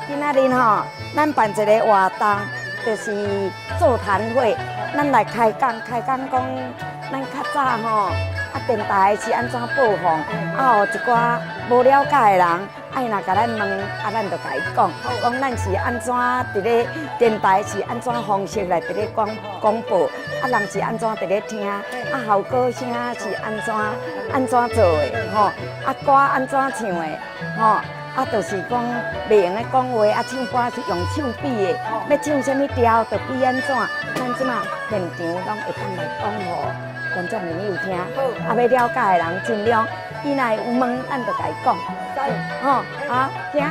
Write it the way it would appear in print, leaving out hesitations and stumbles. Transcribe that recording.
今仔日吼，咱辦一个活動，就是座談會，咱來開講開講講，咱較早吼，啊電台是按怎播放，啊予一寡無了解的人，啊伊若共咱問，啊咱就共伊講，講咱是按怎佇咧電台是按怎方式來佇咧廣廣播，啊人是按怎佇咧聽，啊效果聲是按怎按怎做的，吼，啊歌按怎唱的，吼。啊，就是講袂用咧講話，啊，唱歌是用手比的，欲唱啥物調就比按怎，咱這馬現場攏會當來講予觀眾朋友聽，啊，欲了解的人盡量，伊若有問，咱就共伊講，吼，好，聽。